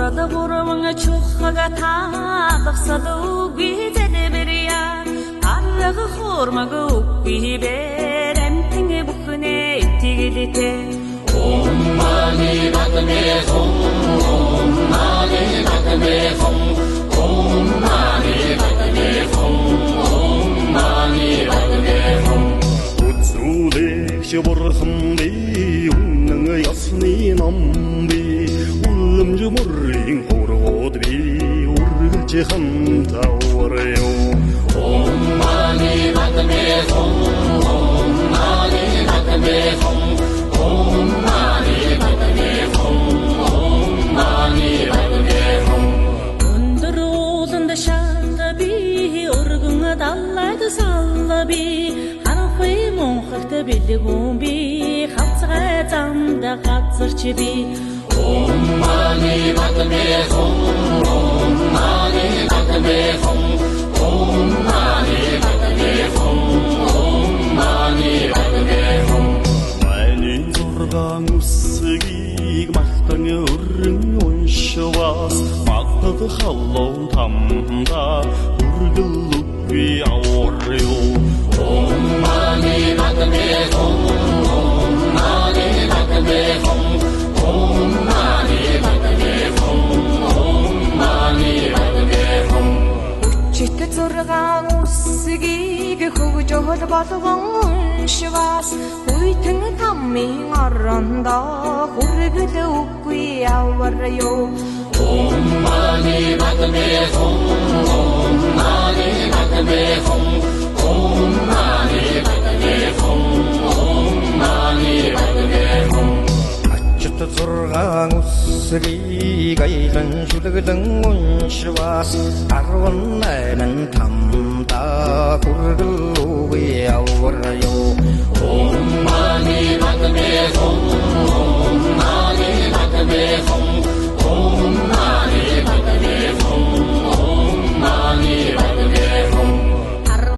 Осол гурван чухаг таалгасал үгүй зэлбэрья. Арга хурмаг үгүй бэр амтэн бүхнээ итгэлтэй. Om mani padme hum, Om mani padme hum, Om mani padme hum, Om mani padme hum. Үзүүлэгч бурхан би, үнэн ёсны ном би, үлэмж мөрийн хургууд би, үргэлж хамт авраю. Om mani padme hum, Om mani padme hum, Om mani padme hum, Om mani padme hum. Өндөр ууланд шат би, өргөн далайд сал би, харанхуй мунхагт бэлгүүн би, хавцгай замд газарч би. Om mani padme hum, Om mani padme hum, Om mani padme hum, Om mani padme hum. Миний зургаан үсгийг мартан өрн уншвас магдад халуун тамда үргэл үгүй авраю. Om mani padme hum, Om mani padme hum, Om mani padme hum, Om mani padme hum. Хүчит зургаан үсгийг хөгжөөл болгон уншвас хүйтэн тамын орондоо хүргэл үгүй авар юу. Om mani padme hum, Om mani padme hum, Om mani padme hum, Om mani padme hum. Ачит зургаан үсгийг аялан шүлгэлэн уншвас 18 тамда